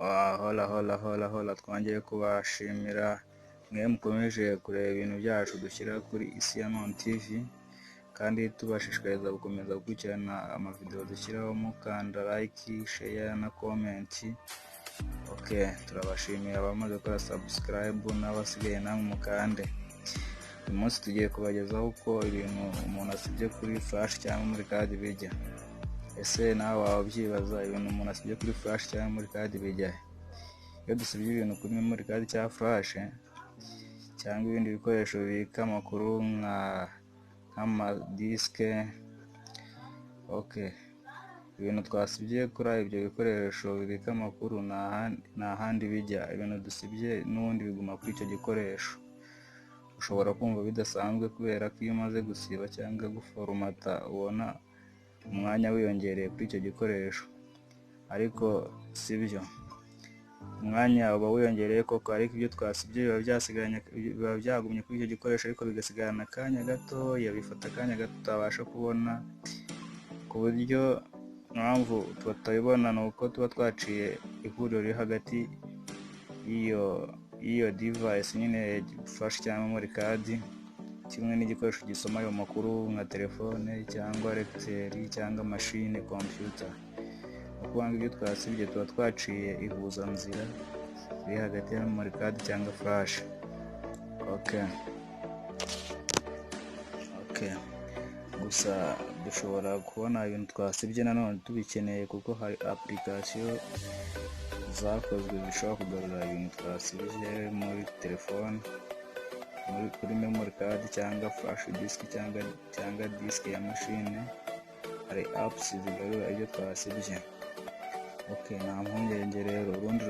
Hola hola hola hola, twongeye kubashimira mwe mukomeje kureba ibintu byacu dushyira kuri Isi ya None TV, kandi tubashishikariza gukomeza gukurikirana amavideo dushyiraho mukanda like, share na comment. Ok, turabashimiye abamaze gukora subscribe n'abasigaye namwe mukande. Uyu munsi tugiye kubagezaho uko ibintu umuntu asibye kuri flash cyangwa memory card bijya. Ese nawe waba ubyibaza, ibintu umuntu asibye kuri flash cyangwa memory card bijya he? Iyo dusibye ibintu kuri memory card cyangwa flash cyangwa ibindi bikoresho bibika amakuru nk'amadisike, ok, ibintu twasibye kuri ibyo bikoresho bibika amakuru nta handi bijya. Ibintu dusibye n'ubundi biguma kuri icyo gikoresho. Ushobora kumva bidasanzwe kubera ko iyo umaze gusiba cyangwa guforomata ubona umwanya wiyongereye kuri icyo gikoresho, ariko si byo. Umwanya uba wiyongereye koko, ariko ibyo twasibye biba byasigaranye, biba byagumye kuri icyo gikoresho, ariko bigasigarana akanya gatoya, bifata akanya gato tutabasha kubona, ku buryo impamvu tutabibona ni uko tuba twaciye ihuriro riri hagati y'iyo device nyine, flash cyangwa memory card, kimwe n'igikoresho gisoma ayo makuru nka telefone cyangwa lecteur cyangwa machine computer. Ni ukuvuga ngo ibyo twasibye tuba twaciye ihuzanzira riri hagati ya memory card cyangwa flash. Ok, gusa dushobora kubona ibintu twasibye nanone tubikeneye, kuko hari application zakozwe zishobora kugarura ibintu twasibye muri telefone, kuri memory card cyangwa flash disk cyangwa disk ya machine. Hari apps zigarura ibyo twasibye. Ok, nta mpungenge rero. Urundi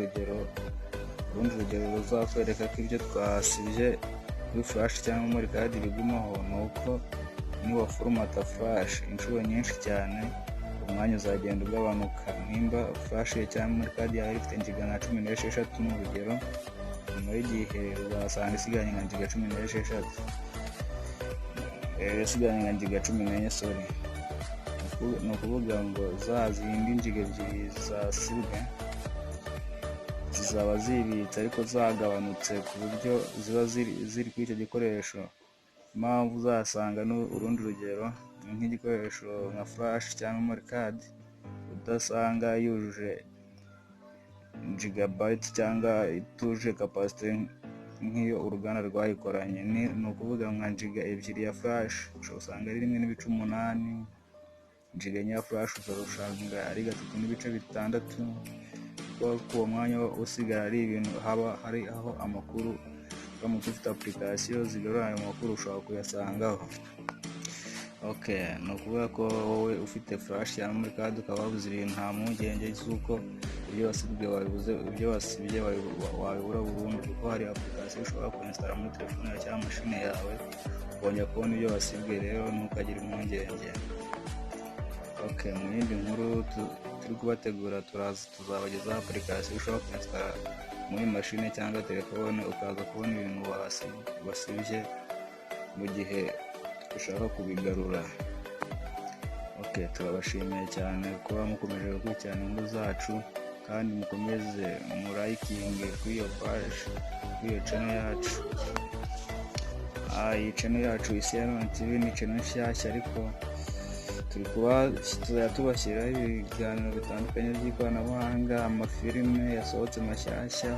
rugero ruzakwereka ko ibyo twasibye kuri flash cyangwa memory card bigumaho ni uko niba foromata flash inshuro nyinshi cyane, umwanya uzagenda ugabanuka. Nimba flash cyangwa memory card yawe ifite giga nka 16, ni urugero, nyuma y'igihe uzasanga isigaranye nka giga 16, isigaranye nka giga 14, sorry. Ni ukuvuga ngo za zindi giga 2 zasibwe zizaba zibitse ariko zagabanutse ku buryo ziba ziri kuri icyo gikoresho. Impamvu uzasanga, urundi rugero, ni nk'igikoresho nka flash cyangwa memory card udasanga yujuje gigabyte cyangwa ituje capacité nk'iyo uruganda rwayikoranye. Ni ukuvuga nka giga 2 ya flash ushobora usanga ari 1.8, giga 4 ya flash ushobora usanga ari 3.6, kuko uwo mwanya usigara ari ibintu haba hari aho amakuru. Uramutse ufite application zigarura ayo makuru, ushobora kuyasangaho. Ok, ni ukuvuga ko wowe ufite flash cyangwa memory card ukaba wabuze ibintu, nta mpungenge z'uko ibyo wasibwe wabibuze, ibyo wasibye wabibura burundu, kuko hari application ushobora kuinstalla muri telefone yawe cyangwa mashini yawe ukongera kubona ibyo wasibwe. Rero ntukagire impungenge. Ok, mu yindi nkuru turi kubategura, turaza tuzabagezaho application ushobora kuinstalla muri mashini cyangwa telefone, ukaza kubona ibintu wasibye mu gihe ushaka kubigarura. Ok, turabashimiye cyane kuba mukomeje gukurikirana inkuru zacu, kandi mukomeze murayikinge kuri iyo page, kuri iyo channel yacu. Iyi channel yacu Isi ya None TV ni channel nshyashya, ariko turi kuba tuzajya tubashyiraho ibiganiro bitandukanye by'ikoranabuhanga, amafilime yasohotse mashyashya,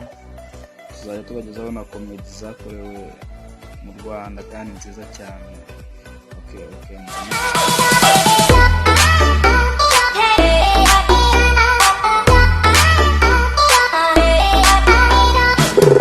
tuzajya tubagezaho na comedy zakorewe mu Rwanda kandi nziza cyane. Ok.